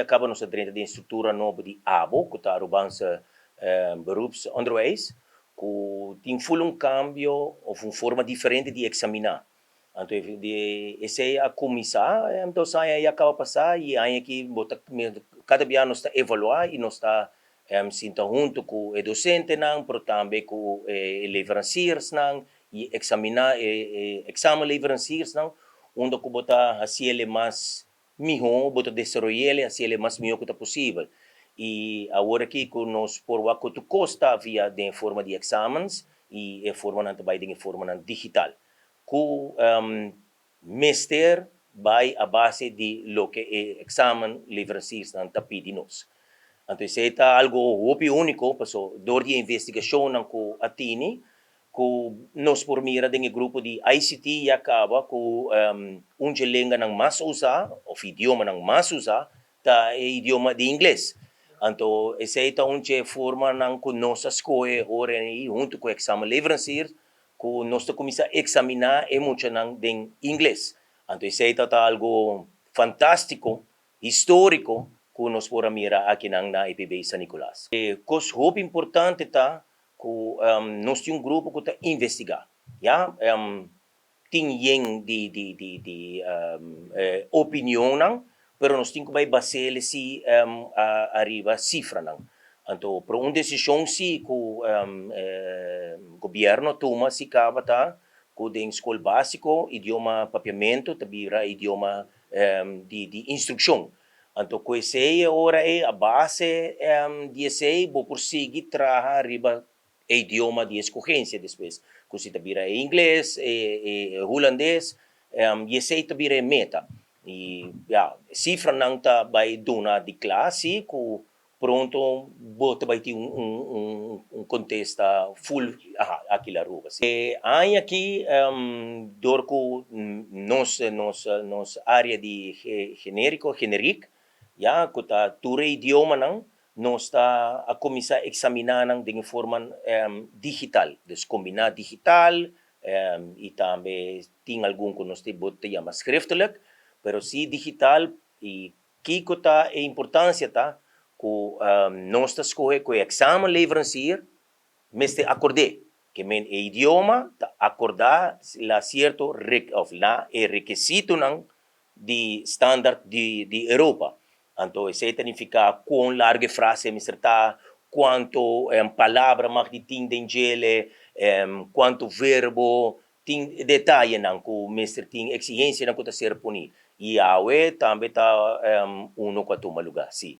Caba nos a drenta den structura nobo di ABO, cu ta Arubaanse Beroepsonderwijs, cu tin full un cambio of un forma diferente di examina. Anto, di esey a cuminsa, anto aña a caba pasa y aña aki bo ta cada dia nos ta evalua y nos ta sinta hunto cu e docentenan, pero tambe cu e leveranciersnan y examina e examenleveranciersnan, unda cu bo ta haci mas miho, bo ta desaroya haci mas miho cu ta posibel. Y awor aki cu nos por wak cos ta via di forma di examens y e formanan tambe di forma digital. Cu mester bay a base di loke e examenleveranciersnan ta pidi nos. Anto, esey ta algo hopi unico, paso door di investigacion cu a tini, cu nos por mira den grupo di ICT a caba cu un lenganan mas usa, of idiomanan mas usa, ta e idioma di Ingles. Anto, esey ta un formanan cu nos a scohe ora hunto cu examenleverancier, cu nos ta cuminsa examina e muchanan den Ingles. Anto, esey ta algo fantastico, historico, cu nos por mira aki na EPB San Nicolas. E cos hopi importante ta cu nos tin un grupo cu ta investiga. Ja? Tin yen di opinion, pero nos tin cu bay basa si ariba cifranan. Anto, pa un decision si cu gobierno tuma si caba ta cu den scol basico idioma Papiamento ta bira idioma di instruccion. Anto, cu esey ora e a base di esey bo por sigui traha riba idioma di escogencia despues. Cu si ta bira Ingles, e Hulandes, y esey ta bira meta. Y ja, cifranan ta bay duna di clase cu pronto bo ta bay tin un contesta full, aha, aki na Aruba. E aña aki, door cu nos area di generico, generiek, ja, cu ta tur idiomanan, nos ta a cuminsa examina nan di forma digital. Dus combina digital y tambe tin algun cu nos ta yama schriftelijk, pero si digital. Y kico ta e importancia ta cu nos ta scohe cu e examenleverancier mester acorda cu men e idioma ta acorda la cierto of la e requisitonan di standaard di Europa. Anto, esey ta significa con largo frase mester ta, cuanto palabra mag di tin den dje, cuanto verbo, tin detayenan cu mester tin, exigencianan cu ta ser poni. Y awe tambe ta uno cu a tuma luga, si.